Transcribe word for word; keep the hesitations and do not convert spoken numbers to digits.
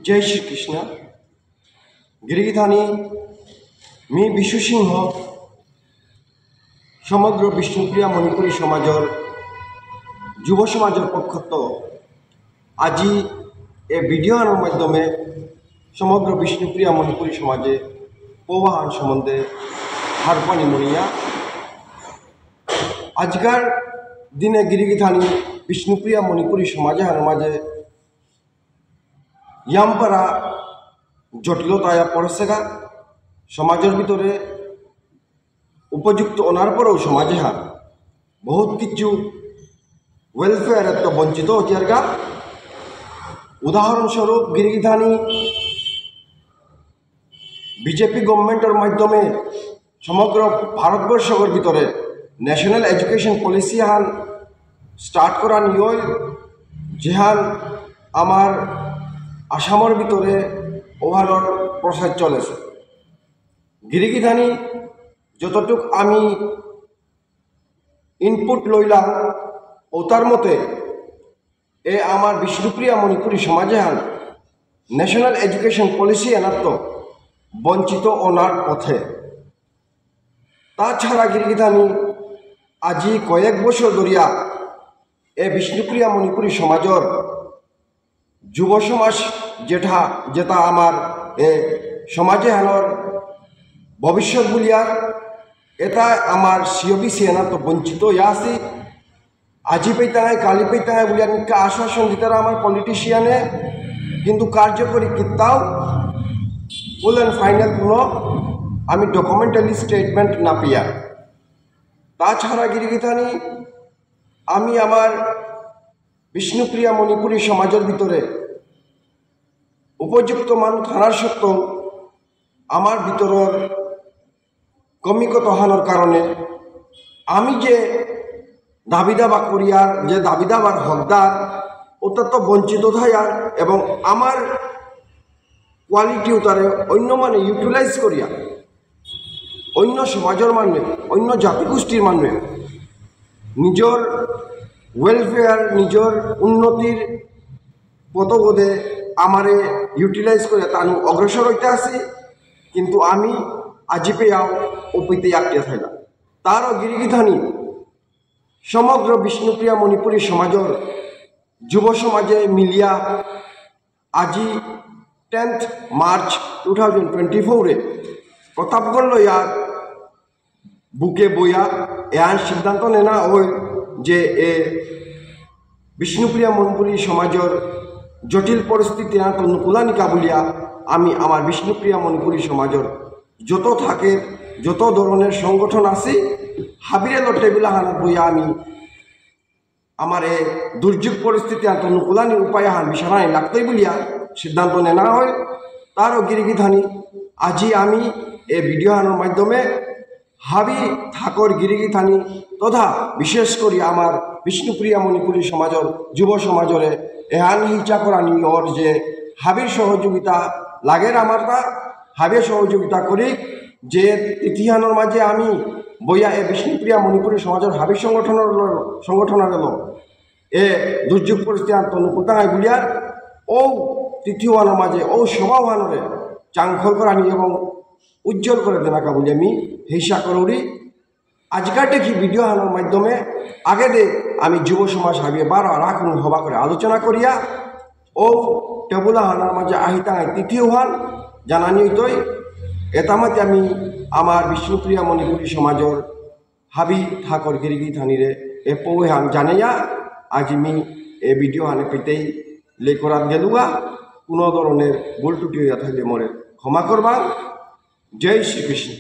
জয় শ্রীকৃষ্ণ। গিরিগিথানি, মি বিশু সিংহ, সমগ্র বিষ্ণুপ্রিয়া মণিপুরী সমাজর যুব সমাজর পক্ষত আজি এ ভিডিও আহানর মাধ্যমে সমগ্র বিষ্ণুপ্রিয়া মণিপুরী সমাজে পৌ আহান সম্বন্ধে হারপানি মনিয়া। আজিকার দিনে গিরিগিথানি বিষ্ণুপ্রিয়া মণিপুরী সমাজ আহানর মাঝে ইয়ামপারা জটিলতা আয়া পড়েসেগা। সমাজর ভিতরে উপযুক্ত অনার পরেও সমাজ এহান বহুত কিছু ওয়েলফেয়ার তো বঞ্চিত হতিয়ারগা। উদাহরণস্বরূপ, গিরিগিথানি বিজেপি গভর্নমেন্টর মাধ্যমে সমগ্র ভারতবর্ষর ভিতরে ন্যাশনাল এডুকেশন পলিসি হান স্টার্ট করা নিয়ই, যেহান আমার আসামর ভিতরে ওহানর প্রসেস চলেছে। গিরিগিথানি যতটুক আমি ইনপুট লইলাম, ওতার মতে এ আমার বিষ্ণুপ্রিয়া মণিপুরী সমাজ এহান ন্যাশনাল এডুকেশন পলিসি এনাত্ত বঞ্চিত অনার পথে। তাছাড়া গিরিগিথানি আজি কয়েক বছর ধরিয়া এ বিষ্ণুপ্রিয়া মণিপুরী সমাজর যুব সমাজ যেটা, যেটা আমার এ সমাজ এহানর ভবিষ্যৎ বুলিয়ার, এটা আমার সিওবিসি এনাত্ত বঞ্চিত ইয়া আছি। আজি পেইতাঙাই, কালি পেইতাঙাই বুলিয়া নিকা আশ্বাসন দিতারা আমার পলিটিশিয়ানে, কিন্তু কার্যকরী কিত্তাও ফুল অ্যান্ড ফাইনাল কোনো আমি ডকুমেন্টারি স্টেটমেন্ট না পিয়া। তাছাড়া গিরিগিথানি আমি আমার বিষ্ণুপ্রিয়া মণিপুরী সমাজর ভিতরে উপযুক্ত মানু থানার সত্ত্বেও আমার ভিতরর কমিকত হানর কারণে আমি যে দাবি দাবা করিয়ার, যে দাবি দাবার হকদার, ওটা তো বঞ্চিত থায়ার এবং আমার কোয়ালিটি উতারে অন্য মানে ইউটিলাইজ করিয়া অন্য সমাজর মানুষ, অন্য জাতিগোষ্ঠীর মানুষ নিজর ওয়েলফেয়ার, নিজর উন্নতির পথবোধে আমারে ইউটিলাইজ করে তানু অগ্রসর হইতে আসি, কিন্তু আমি আজি পেয়াও ওপিতে আটকে থাইলাম। তারও গিরিগিথানি সমগ্র বিষ্ণুপ্রিয়া মণিপুরী সমাজর যুব সমাজে মিলিয়া আজি tenth March two thousand twenty ফোরে প্রতাপগড় লয়ার বুকে বইয়া এহান সিদ্ধান্ত নেনা হয় যে এ বিষ্ণুপ্রিয়া মণিপুরী সমাজর জটিল পরিস্থিতি আহান তো নুকুলানিকা বুলিয়া আমি আমার বিষ্ণুপ্রিয়া মণিপুরী সমাজর যত থাকে, যত ধরনের সংগঠন আছে, হাবিরে লো টেবিল আহান বইয়া আমি আমার এ দুর্যোগ পরিস্থিতি আহান তো নুকুলানির উপায় আহান বিচারানি লাগতই বুলিয়া সিদ্ধান্ত নেনা হয়। তারও গিরিগিথানি আজি আমি এ ভিডিও আহানর মাধ্যমে হাবি থাকর গিরিগিথানি তথা বিশেষ করি আমার বিষ্ণুপ্রিয়া মণিপুরী সমাজর যুব সমাজরে এহান হিচা করানি অর যে হাবির সহযোগিতা লাগের আমার তা হাবির সহযোগিতা করি যে তিথিহানর মাঝে আমি বইয়া এ বিষ্ণুপ্রিয়া মণিপুরী সমাজর হাবি সংগঠনর ল-, সংগঠনর লো এ দুর্যোগ পরিস্থিতি আহান তো নুকুলতাঙাই বুলিয়ার ও তিথিহানর মাঝে ও সভাহানরে চাংখল করানি এবং উজ্জ্বল করে দেনাকা বুলিয়া আমি হিসা করুরি। আজিকার দেখি ভিডিও হানার মাধ্যমে আগে দে আমি যুব সমাজ হাবিয়ে বারো আর কোনো হবা করে আলোচনা করিয়া ও টেবুল হানার মাঝে আহিতাঙাই তিথিহান জানানি হইতই। এতামাতে আমি আমার বিষ্ণুপ্রিয়া মণিপুরী সমাজর হাবি থাকর গিরিগিথানিরে এ পৌহান জানাইয়া আজি মি এ ভিডিও হানে পেতেই লেকরাত গেলুয়া। কোনো ধরনের ভুল ত্রুটি হইয়া থাকলে মোরে ক্ষমা করবা। জয় শ্রীকৃষ্ণ।